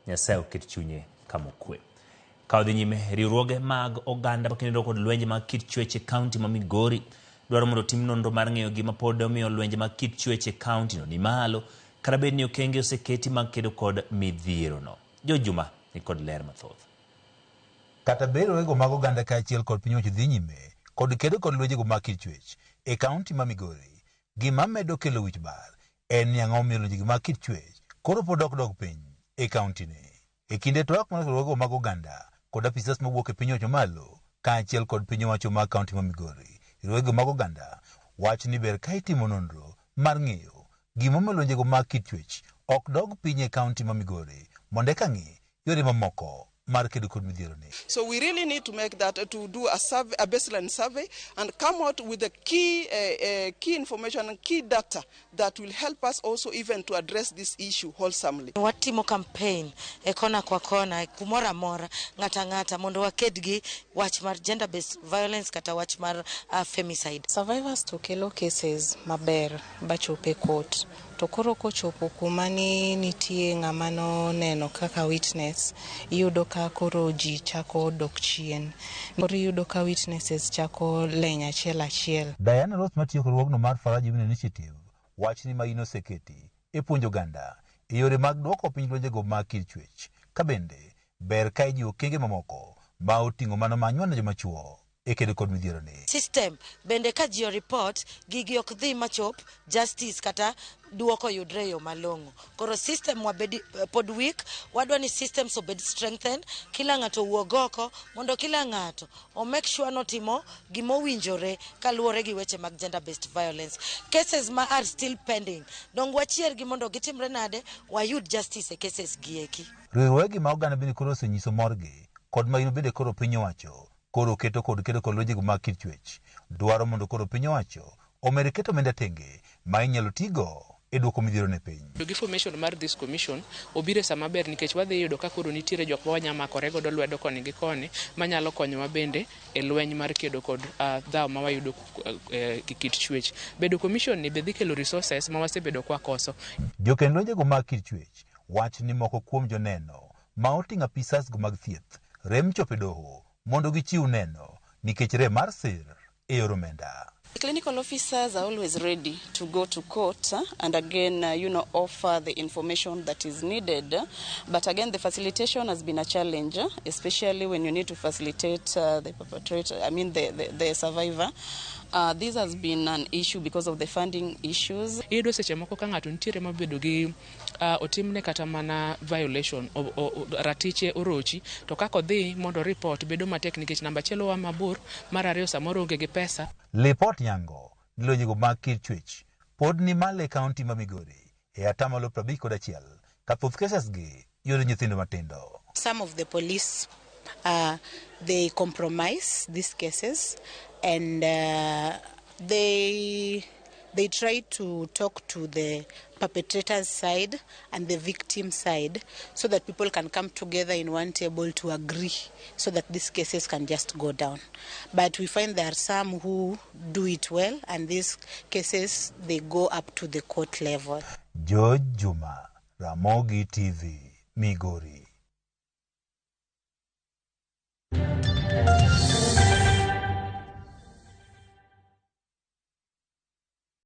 Nyasaye oket chunye kama okwe. Ka odhi nyime, riwruoge mag oganda makedo kod lwenje mag kit chwech e kaunti ma Migori dwaro mondo otim nonro mar ng'eyo gima pod omiyo lwenje mag kit chwech e kaunti no ni malo kata bed ni okenge oseketi mag kedo kod midhierono. George Juma ni kod ler mathoth. Kata bed riwruogego mag oganda kaachiel kod piny owacho dhi nyime kod kedo kod lwenjego mag kit chwech e kaunti ma Migori, gima medo kelo wich bar en ni ang'o momiyo lwenjegi mag kit chwech koro pod ok dog piny e kaunti ni. E kinde twak mar riwruogego mag oganda kod apisas mawuok e piny owacho malo kaachiel kod piny owacho mag kaunti ma Migori, riwruogego mag oganda wacho ni ber ka itimo nonro mar ng'eyo gimomiyo lwenjego mag kit chwech ok dog piny e kaunti ma Migori mondo eka ng'i yore mamoko mar kedo kod midhiero ni. So we really need to make that, to do a survey, a baseline survey, and come out with the key information and key data that will help us also even to address this issue wholesomely. Watimo campaign e kona kwa kona, kumoro amora, ng'ata ng'ata, mondo waked gi wach mar gender based violence kata wach mar femicide. Survivors to kelo cases maber bachopo e court. To koro kochopo kuma ni nitie ng'ama noneno kaka witness, iyudo ka koro ji chako dok chien. Koro iyudo ka witnesses chako leny achiel achiel. Diana Ross matiyo kod riwruogno mar Faraja Women Initiative wacho ni maino oseketi e puonjo oganda e yore mag duoko piny lwenjego mag kit chwech ka bende ber ka ijiwo okenge mamoko ma oting'o mano ma nywando joma chuo e kedo kod midhiero ni. System bende ka ji report gigi ok dhi machop justice kata duoko yudre e yo malong'o. Koro system wabedi pod weak, wadwa ni systems obed strengthened, kila ng'ato owuog oko mondo kila ng'ato o make sure notimo gimowinjore kaluwore gi weche mag gender based violence. Cases ma are still pending, dong wachiergi mondo gitimre nade, wayud justice e cases gi eki. Riwruoge mag oganda bende koro osenyiso morgi kod maino bende koro piny owacho koro keto kod kedo kod lwenjego mag kit chwech dwaro mondo koro piny owacho omed keto omenda tenge ma inyalo tigo e duoko midhiero ne piny. Gi formation mar this commission obiro e sama ber nikech wadhi yudo ka koro nitiere jok ma wanya makore godo lwedo koni gi koni manyalo konyowa bende e lweny mar kedo kod dhaw ma wayudo kit chwech. Bedo commission ni be dhi kelo resources ma wasebedo kwakoso. Jokend lwenjego mag kit chwech wach ni moko kuom joneno ma oting'o apisas go mag thieth rem chopo e doho mondo gichiw neno nikech rem mar sir e yor omenda. Clinical officers are always ready to go to court and again, offer the information that is needed. But again, the facilitation has been a challenge, especially when you need to facilitate the perpetrator, I mean the survivor. This has been an issue because of the funding issues. Iyudo seche moko ka ng'ato nitiere mabedo gi otimne kata mana violation, ratiche orochi, to kaka odhi mondo report bedo matek nikech namba achiel oa mabor, mar ariyo samoro onge gi pesa. Lipot nyango ni lwenjego mag kit chwech pod ni malo e kaunti ma Migori e atamalo 51 ka thoth cases gi yudo nyithindo matindo. Some of the police, they compromise these cases and they try to talk to the perpetrator's side and the victim side so that people can come together in one table to agree so that these cases can just go down. But we find there are some who do it well, and these cases, they go up to the court level. George Juma, Ramogi TV, Migori.